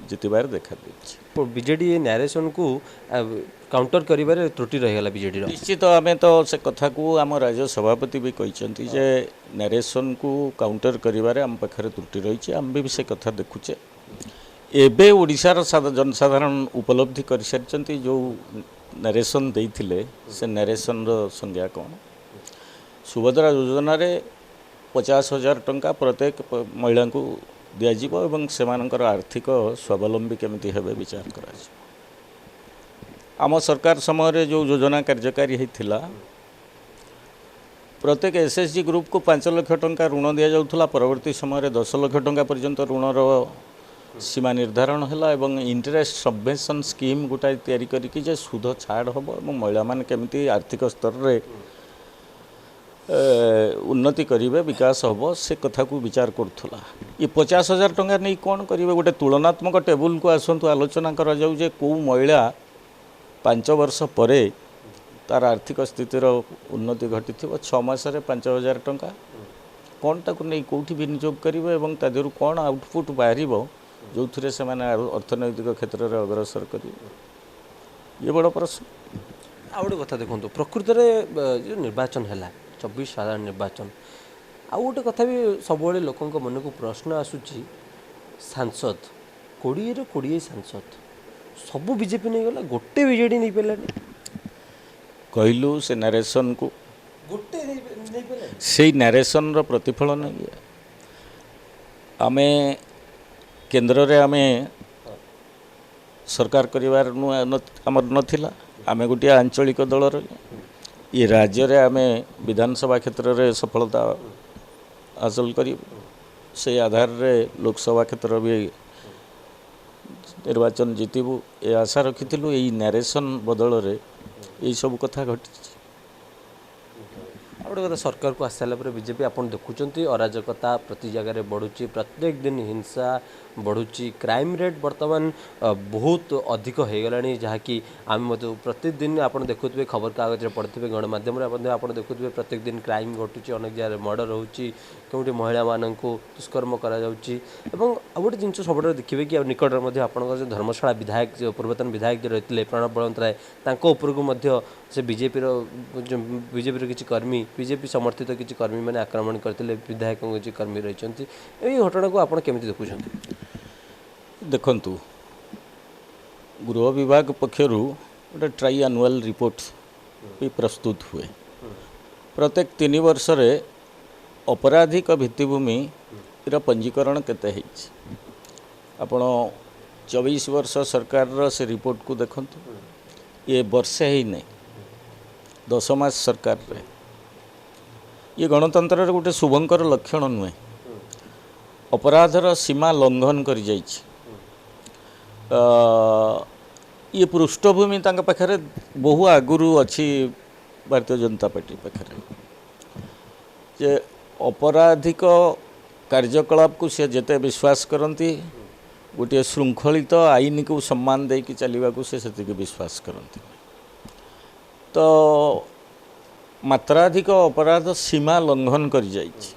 ଜିତିବାରେ ଦେଖାଦେଇଛି। ବିଜେଡ଼ି ଏ ନ୍ୟାରେସନକୁ କାଉଣ୍ଟର କରିବାରେ ତ୍ରୁଟି ରହିଗଲା ବିଜେଡ଼ିର। ନିଶ୍ଚିତ, ଆମେ ତ ସେ କଥାକୁ ଆମ ରାଜ୍ୟ ସଭାପତି ବି କହିଛନ୍ତି ଯେ ନ୍ୟାରେସନକୁ କାଉଣ୍ଟର କରିବାରେ ଆମ ପାଖରେ ତ୍ରୁଟି ରହିଛି। ଆମେ ବି ସେ କଥା ଦେଖୁଛେ। ଏବେ ଓଡ଼ିଶାର ଜନସାଧାରଣ ଉପଲବ୍ଧି କରିସାରିଛନ୍ତି ଯେଉଁ ନ୍ୟାରେସନ ଦେଇଥିଲେ, ସେ ନ୍ୟାରେସନର ସଂଜ୍ଞା କ'ଣ। ସୁଭଦ୍ରା ଯୋଜନାରେ 50,000 ଟଙ୍କା ପ୍ରତ୍ୟେକ ମହିଳାଙ୍କୁ ଦିଆଯିବ ଏବଂ ସେମାନଙ୍କର ଆର୍ଥିକ ସ୍ୱାବଲମ୍ବୀ କେମିତି ହେବେ ବିଚାର କରାଯିବ। ଆମ ସରକାର ସମୟରେ ଯେଉଁ ଯୋଜନା କାର୍ଯ୍ୟକାରୀ ହେଇଥିଲା, ପ୍ରତ୍ୟେକ ଏସ୍ ଏଚ୍ ଜି ଗ୍ରୁପକୁ 5 ଲକ୍ଷ ଟଙ୍କା ଋଣ ଦିଆଯାଉଥିଲା। ପରବର୍ତ୍ତୀ ସମୟରେ 10 ଲକ୍ଷ ଟଙ୍କା ପର୍ଯ୍ୟନ୍ତ ଋଣର ସୀମା ନିର୍ଦ୍ଧାରଣ ହେଲା ଏବଂ ଇଣ୍ଟରେଷ୍ଟ ସବଭେନ୍ସନ୍ ସ୍କିମ୍ ଗୋଟାଏ ତିଆରି କରିକି ଯେ ସୁଧ ଛାଡ଼ ହେବ ଏବଂ ମହିଳାମାନେ କେମିତି ଆର୍ଥିକ ସ୍ତରରେ ଉନ୍ନତି କରିବେ, ବିକାଶ ହେବ, ସେ କଥାକୁ ବିଚାର କରୁଥିଲା। ଏ 50,000 ଟଙ୍କା ନେଇ କ'ଣ କରିବେ? ଗୋଟେ ତୁଳନାତ୍ମକ ଟେବୁଲକୁ ଆସନ୍ତୁ, ଆଲୋଚନା କରାଯାଉ ଯେ କେଉଁ ମହିଳା 5 ବର୍ଷ ପରେ ତାର ଆର୍ଥିକ ସ୍ଥିତିର ଉନ୍ନତି ଘଟିଥିବ। 6 ମାସରେ 5,000 ଟଙ୍କା କ'ଣ ତାକୁ ନେଇ କେଉଁଠି ବିନିଯୋଗ କରିବେ ଏବଂ ତା ଦେହରୁ କ'ଣ ଆଉଟପୁଟ୍ ବାହାରିବ ଯେଉଁଥିରେ ସେମାନେ ଅର୍ଥନୈତିକ କ୍ଷେତ୍ରରେ ଅଗ୍ରସର କରିବେ, ଇଏ ବଡ଼ ପ୍ରଶ୍ନ। ଆଉ ଗୋଟେ କଥା ଦେଖନ୍ତୁ, ପ୍ରକୃତରେ ଯେଉଁ ନିର୍ବାଚନ ହେଲା, 24 ସାଧାରଣ ନିର୍ବାଚନ, ଆଉ ଗୋଟେ କଥା ବି ସବୁବେଳେ ଲୋକଙ୍କ ମନକୁ ପ୍ରଶ୍ନ ଆସୁଛି, ସାଂସଦ 20ରୁ 20 ସାଂସଦ ସବୁ ବିଜେପି ନେଇଗଲା, ଗୋଟେ ବିଜେଡ଼ି ନେଇପାରିଲାନି। କହିଲୁ ସେ ନାରେସନକୁ ଗୋଟେ ନେଇପାରିଲାନି। ସେଇ ନାରେସନର ପ୍ରତିଫଳନ ଇଏ। ଆମେ କେନ୍ଦ୍ରରେ ଆମେ ସରକାର କରିବାର ନୂଆ ଆମର ନଥିଲା। ଆମେ ଗୋଟିଏ ଆଞ୍ଚଳିକ ଦଳର। ଇଏ ରାଜ୍ୟରେ ଆମେ ବିଧାନସଭା କ୍ଷେତ୍ରରେ ସଫଳତା ହାସଲ କରିବୁ, ସେଇ ଆଧାରରେ ଲୋକସଭା କ୍ଷେତ୍ର ବି ନିର୍ବାଚନ ଜିତିବୁ, ଏ ଆଶା ରଖିଥିଲୁ। ଏଇ ନାରେସନ ବଦଳରେ ଏଇସବୁ କଥା ଘଟିଛି। ଆଉ ଗୋଟେ କଥା, ସରକାରକୁ ଆସିସାରିଲା ପରେ ବିଜେପି, ଆପଣ ଦେଖୁଛନ୍ତି ଅରାଜକତା ପ୍ରତି ଜାଗାରେ ବଢ଼ୁଛି, ପ୍ରତ୍ୟେକ ଦିନ ହିଂସା ବଢ଼ୁଛି, କ୍ରାଇମ୍ ରେଟ୍ ବର୍ତ୍ତମାନ ବହୁତ ଅଧିକ ହେଇଗଲାଣି, ଯାହାକି ଆମେ ମଧ୍ୟ ପ୍ରତିଦିନ ଆପଣ ଦେଖୁଥିବେ, ଖବରକାଗଜରେ ପଢ଼ୁଥିବେ, ଗଣମାଧ୍ୟମରେ ମଧ୍ୟ ଆପଣ ଦେଖୁଥିବେ, ପ୍ରତ୍ୟେକ ଦିନ କ୍ରାଇମ୍ ଘଟୁଛି, ଅନେକ ଜାଗାରେ ମର୍ଡ଼ର ହେଉଛି, କେଉଁଠି ମହିଳାମାନଙ୍କୁ ଦୁଷ୍କର୍ମ କରାଯାଉଛି। ଏବଂ ଆଉ ଗୋଟେ ଜିନିଷ ସବୁଠାରୁ ଦେଖିବେ କି ଆଉ ନିକଟରେ ମଧ୍ୟ ଆପଣଙ୍କର ଯେଉଁ ଧର୍ମଶାଳା ବିଧାୟକ, ଯେଉଁ ପୂର୍ବତନ ବିଧାୟକ ଯେଉଁ ରହିଥିଲେ ପ୍ରଣବ ବଳବନ୍ତରାୟ, ତାଙ୍କ ଉପରକୁ ମଧ୍ୟ ସେ ବିଜେପିର କିଛି କର୍ମୀ, ବିଜେପି ସମର୍ଥିତ କିଛି କର୍ମୀମାନେ ଆକ୍ରମଣ କରିଥିଲେ, ବିଧାୟକଙ୍କ କିଛି କର୍ମୀ ରହିଛନ୍ତି। ଏଇ ଘଟଣାକୁ ଆପଣ କେମିତି ଦେଖୁଛନ୍ତି? ଦେଖନ୍ତୁ, ଗୃହ ବିଭାଗ ପକ୍ଷରୁ ଗୋଟେ ଟ୍ରାଇ ଆନୁଆଲ୍ ରିପୋର୍ଟ ବି ପ୍ରସ୍ତୁତ ହୁଏ। ପ୍ରତ୍ୟେକ 3 ବର୍ଷରେ ଅପରାଧିକ ଭିତ୍ତିଭୂମିର ପଞ୍ଜୀକରଣ କେତେ ହେଇଛି, ଆପଣ 24 ବର୍ଷ ସରକାରର ସେ ରିପୋର୍ଟକୁ ଦେଖନ୍ତୁ। ଇଏ ବର୍ଷେ ହେଇନାହିଁ, 10 ମାସ ସରକାରରେ। ଇଏ ଗଣତନ୍ତ୍ରର ଗୋଟେ ଶୁଭଙ୍କର ଲକ୍ଷଣ ନୁହେଁ। ଅପରାଧର ସୀମା ଲଙ୍ଘନ କରିଯାଇଛି। ଇଏ ପୃଷ୍ଠଭୂମି ତାଙ୍କ ପାଖରେ ବହୁ ଆଗରୁ ଅଛି, ଭାରତୀୟ ଜନତା ପାର୍ଟି ପାଖରେ, ଯେ ଅପରାଧିକ କାର୍ଯ୍ୟକଳାପକୁ ସେ ଯେତେ ବିଶ୍ୱାସ କରନ୍ତି, ଗୋଟିଏ ଶୃଙ୍ଖଳିତ ଆଇନକୁ ସମ୍ମାନ ଦେଇକି ଚାଲିବାକୁ ସେ ସେତିକି ବିଶ୍ୱାସ କରନ୍ତି। ତ ମାତ୍ରାଧିକ ଅପରାଧ ସୀମା ଲଙ୍ଘନ କରିଯାଇଛି।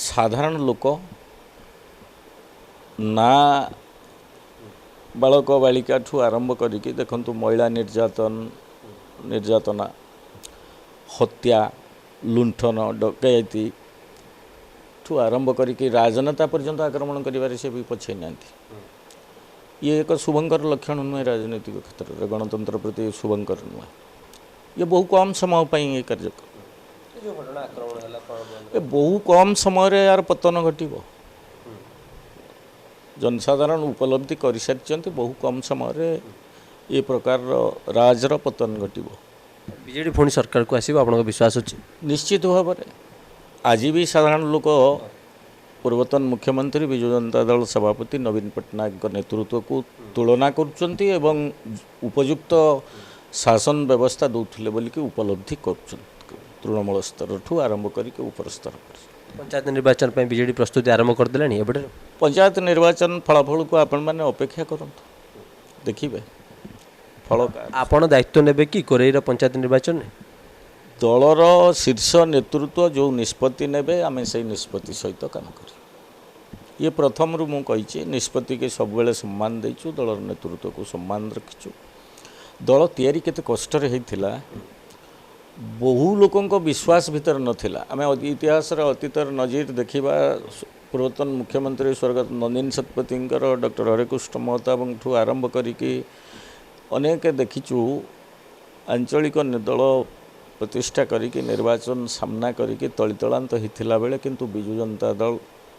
ସାଧାରଣ ଲୋକ ନା ବାଳକ ବାଳିକାଠୁ ଆରମ୍ଭ କରିକି ଦେଖନ୍ତୁ, ମହିଳା ନିର୍ଯାତନା, ହତ୍ୟା, ଲୁଣ୍ଠନ, ଡକାୟତି ଠୁ ଆରମ୍ଭ କରିକି ରାଜନେତା ପର୍ଯ୍ୟନ୍ତ ଆକ୍ରମଣ କରିବାରେ ସେ ବି ପଛେଇ ନାହାନ୍ତି। ଇଏ ଏକ ଶୁଭଙ୍କର ଲକ୍ଷଣ ନୁହେଁ। ରାଜନୈତିକ କ୍ଷେତ୍ରରେ ଗଣତନ୍ତ୍ର ପ୍ରତି ଶୁଭଙ୍କର ନୁହେଁ। ଇଏ ବହୁ କମ୍ ସମୟ ପାଇଁ ଏ କାର୍ଯ୍ୟକ୍ରମ। ଯେଉଁ ଘଟଣା ଆକ୍ରମଣ ହେଲା? ଏ ବହୁ କମ୍ ସମୟରେ ଏହାର ପତନ ଘଟିବ। ଜନସାଧାରଣ ଉପଲବ୍ଧି କରିସାରିଛନ୍ତି। ବହୁ କମ୍ ସମୟରେ ଏ ପ୍ରକାରର ରାଜର ପତନ ଘଟିବ। ବିଜେଡି ପୁଣି ସରକାରକୁ ଆସିବ, ଆପଣଙ୍କ ବିଶ୍ୱାସ ଅଛି? ନିଶ୍ଚିତ ଭାବରେ। ଆଜି ବି ସାଧାରଣ ଲୋକ ପୂର୍ବତନ ମୁଖ୍ୟମନ୍ତ୍ରୀ, ବିଜୁ ଜନତା ଦଳ ସଭାପତି ନବୀନ ପଟ୍ଟନାୟକଙ୍କ ନେତୃତ୍ୱକୁ ତୁଳନା କରୁଛନ୍ତି ଏବଂ ଉପଯୁକ୍ତ ଶାସନ ବ୍ୟବସ୍ଥା ଦେଉଥିଲେ ବୋଲିକି ଉପଲବ୍ଧି କରୁଛନ୍ତି, ତୃଣମୂଳ ସ୍ତରଠୁ ଆରମ୍ଭ କରିକି ଉପର ସ୍ତର ପର୍ଯ୍ୟନ୍ତ। ପଞ୍ଚାୟତ ନିର୍ବାଚନ ପାଇଁ ବିଜେଡି ପ୍ରସ୍ତୁତି ଆରମ୍ଭ କରିଦେଲାଣି ଏବେଠାରୁ? ପଞ୍ଚାୟତ ନିର୍ବାଚନ ଫଳାଫଳକୁ ଆପଣମାନେ ଅପେକ୍ଷା କରନ୍ତୁ, ଦେଖିବେ ଫଳ। ଆପଣ ଦାୟିତ୍ୱ ନେବେ କି କୋରେଇର ପଞ୍ଚାୟତ ନିର୍ବାଚନରେ? ଦଳର ଶୀର୍ଷ ନେତୃତ୍ୱ ଯେଉଁ ନିଷ୍ପତ୍ତି ନେବେ, ଆମେ ସେଇ ନିଷ୍ପତ୍ତି ସହିତ କାମ କରିବୁ। ଇଏ ପ୍ରଥମରୁ ମୁଁ କହିଛି, ନିଷ୍ପତ୍ତିକି ସବୁବେଳେ ସମ୍ମାନ ଦେଇଛୁ, ଦଳର ନେତୃତ୍ୱକୁ ସମ୍ମାନ ରଖିଛୁ। ଦଳ ତିଆରି କେତେ କଷ୍ଟରେ ହେଇଥିଲା, ବହୁ ଲୋକଙ୍କ ବିଶ୍ୱାସ ଭିତରେ ନଥିଲା। ଆମେ ଇତିହାସର ଅତୀତର ନଜିର ଦେଖିବା, ପୂର୍ବତନ ମୁଖ୍ୟମନ୍ତ୍ରୀ ସ୍ୱର୍ଗତ ନବୀନ ଶତପଥୀଙ୍କର, ଡକ୍ଟର ହରେକୃଷ୍ଣ ମହତାବଙ୍କଠୁ ଆରମ୍ଭ କରିକି ଅନେକ ଦେଖିଛୁ, ଆଞ୍ଚଳିକ ଦଳ ପ୍ରତିଷ୍ଠା କରିକି ନିର୍ବାଚନ ସାମ୍ନା କରିକି ତଳିତଳାନ୍ତ ହେଇଥିଲା ବେଳେ, କିନ୍ତୁ ବିଜୁ ଜନତା ଦଳ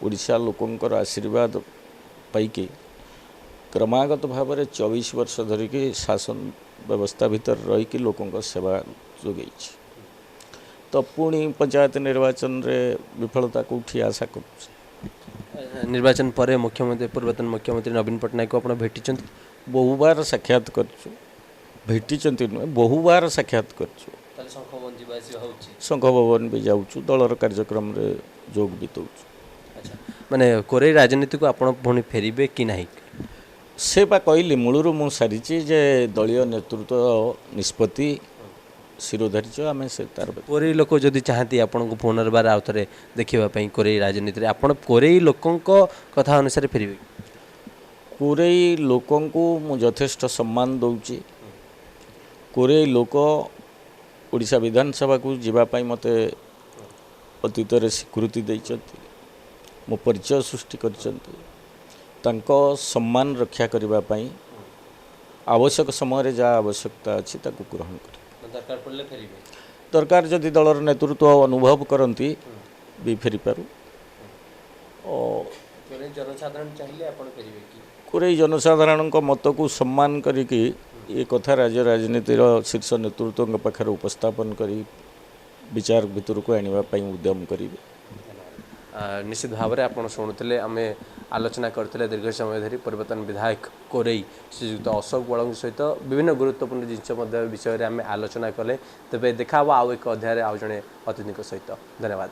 ଓଡ଼ିଶା ଲୋକଙ୍କର ଆଶୀର୍ବାଦ ପାଇକି କ୍ରମାଗତ ଭାବରେ 24 ବର୍ଷ ଧରିକି ଶାସନ ବ୍ୟବସ୍ଥା ଭିତରେ ରହିକି ଲୋକଙ୍କ ସେବା ଯୋଗେଇଛି। ତ ପୁଣି ପଞ୍ଚାୟତ ନିର୍ବାଚନରେ ବିଫଳତା କେଉଁଠି ଆଶା କରୁଛି? ନିର୍ବାଚନ ପରେ ମୁଖ୍ୟମନ୍ତ୍ରୀ, ପୂର୍ବତନ ମୁଖ୍ୟମନ୍ତ୍ରୀ ନବୀନ ପଟ୍ଟନାୟକକୁ ଆପଣ ଭେଟିଛନ୍ତି? ବହୁବାର ସାକ୍ଷାତ କରିଛୁ। ଭେଟିଛନ୍ତି ନୁହେଁ, ବହୁବାର ସାକ୍ଷାତ କରିଛୁ। ତାହେଲେ ଶଙ୍ଖ ଭବନ ଯିବା ଆସିବା ହେଉଛି? ଶଙ୍ଖ ଭବନ ବି ଯାଉଛୁ, ଦଳର କାର୍ଯ୍ୟକ୍ରମରେ ଯୋଗ ବି ଦେଉଛୁ। ଆଚ୍ଛା, ମାନେ କୋରେଇ ରାଜନୀତିକୁ ଆପଣ ପୁଣି ଫେରିବେ କି ନାହିଁ? ସେ ପା କହିଲି, ମୂଳରୁ ମୁଁ ସାରିଛି ଯେ ଦଳୀୟ ନେତୃତ୍ୱ ନିଷ୍ପତ୍ତି ଶିରୋଧାର୍ଯ୍ୟ, ଆମେ ସେ ତାର କୋରେଇ ଲୋକ ଯଦି ଚାହାନ୍ତି ଆପଣଙ୍କୁ ପୁନର୍ବାର ଆଉ ଥରେ ଦେଖିବା ପାଇଁ କୋରେଇ ରାଜନୀତିରେ, ଆପଣ କୋରେଇ ଲୋକଙ୍କ କଥା ଅନୁସାରେ ଫେରିବେ କି? କୋରେଇ ଲୋକଙ୍କୁ ମୁଁ ଯଥେଷ୍ଟ ସମ୍ମାନ ଦେଉଛି। କୋରେଇ ଲୋକ ଓଡ଼ିଶା ବିଧାନସଭାକୁ ଯିବା ପାଇଁ ମୋତେ ଅତୀତରେ ସ୍ୱୀକୃତି ଦେଇଛନ୍ତି, ମୋ ପରିଚୟ ସୃଷ୍ଟି କରିଛନ୍ତି। ତାଙ୍କ ସମ୍ମାନ ରକ୍ଷା କରିବା ପାଇଁ ଆବଶ୍ୟକ ସମୟରେ ଯାହା ଆବଶ୍ୟକତା ଅଛି, ତାକୁ ଗ୍ରହଣ କରିବି। ଦରକାର ପଡ଼ିଲେ ଫେରିବେ? ଦରକାର ଯଦି ଦଳର ନେତୃତ୍ୱ ଅନୁଭବ କରନ୍ତି ବି ଫେରିପାରୁ ଓ କୋରେଇ ଜନସାଧାରଣ ଚାହିଁଲେ ଆପଣ ଫେରିବେ କି? କୋରେଇ ଜନସାଧାରଣଙ୍କ ମତକୁ ସମ୍ମାନ କରିକି ଏ କଥା ରାଜ୍ୟ ରାଜନୀତିର ଶୀର୍ଷ ନେତୃତ୍ୱଙ୍କ ପାଖରେ ଉପସ୍ଥାପନ କରି ବିଚାର ଭିତରକୁ ଆଣିବା ପାଇଁ ଉଦ୍ୟମ କରିବେ। ନିଶ୍ଚିତ ଭାବରେ ଆପଣ ଶୁଣୁଥିଲେ, ଆମେ ଆଲୋଚନା କରିଥିଲେ ଦୀର୍ଘ ସମୟ ଧରି ପୂର୍ବତନ ବିଧାୟକ କୋରେଇ ଶ୍ରୀଯୁକ୍ତ ଅଶୋକ ବଳଙ୍କ ସହିତ। ବିଭିନ୍ନ ଗୁରୁତ୍ୱପୂର୍ଣ୍ଣ ଜିନିଷ ମଧ୍ୟ ବିଷୟରେ ଆମେ ଆଲୋଚନା କଲେ। ତେବେ ଦେଖା ହେବ ଆଉ ଏକ ଅଧ୍ୟାୟରେ ଆଉ ଜଣେ ଅତିଥିଙ୍କ ସହିତ। ଧନ୍ୟବାଦ।